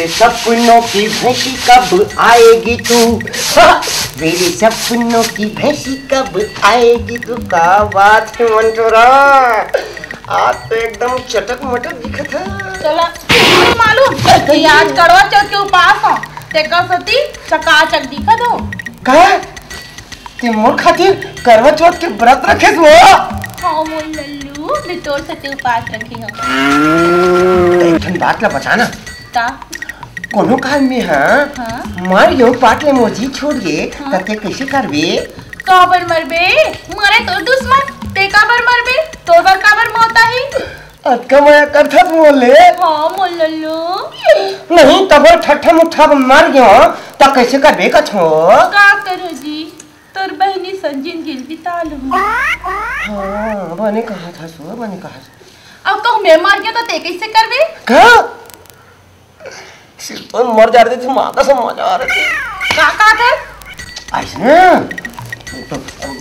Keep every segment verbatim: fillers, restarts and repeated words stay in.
सपनों की भैंसी कब आएगी तू? मेरे सपनों की भैंसी कब आएगी तू? का बात हे मंटोरा, आज तो एकदम चटक मटक दिखत हे। चला, मालूम कि आज करवा चौथ के उपास हो, तेकर सेती चकाचक दिखत हो। का? ते मोर खातिर करवा चौथ के व्रत रखेस वो? हाँ मोर लल्लू, मैं तोर सेती उपास रखे हो। त एक ठन बात ला बता ना। का? कोनो काल में, हाँ, हाँ। मर गेहूं पाट ले मोर जी छूट गे, हाँ। त ते कइसे करबे? काबर मरबे? मरे तोर दुश्मन, ते काबर मरबे? तोर बर काबर मौत आही? अतका मया करथस मोर ले? हाँ मोर लल्लू। नहीं, तब ठट्ठा मुट्ठा मर गेहूं, त कइसे करबे कछो? का करो जी, तोर बहिनी सन जिंदगी ल बिता लूं। हाँ, बने कहत हस वो, बने कहत हस। अब कहूं मैं मर गेंव त ते कइसे करबे? का? सिर्फ तो मर जा रहे थे, माँ कसम मजा आ रही थी। का कहत हे? अइसने? तो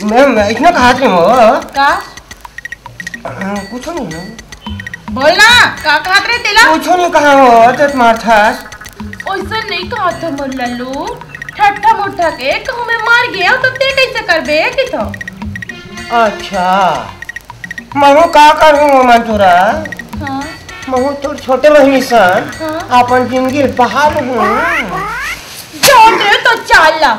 मैं, मैं अइसने कहत रहेंव वो। का? हाँ, कुछो नहीं हे। बोल ना, का कहत रहे तेला? कुछो नहीं कहा वो, ते त मारथस। ओइसन नहीं कहत हे मोर लल्लू। ठट्ठा मुट्ठा के कहूं मैं मर गेंव त ते कइसे करबे कथों? अच्छा, महूं का करहूं वो मंटोरा? हाँ। महूं तोर छोटे बहिनी सन, हाँ। अपन जिंदगी ल पहा लूं। जोर दे तो चाल ला।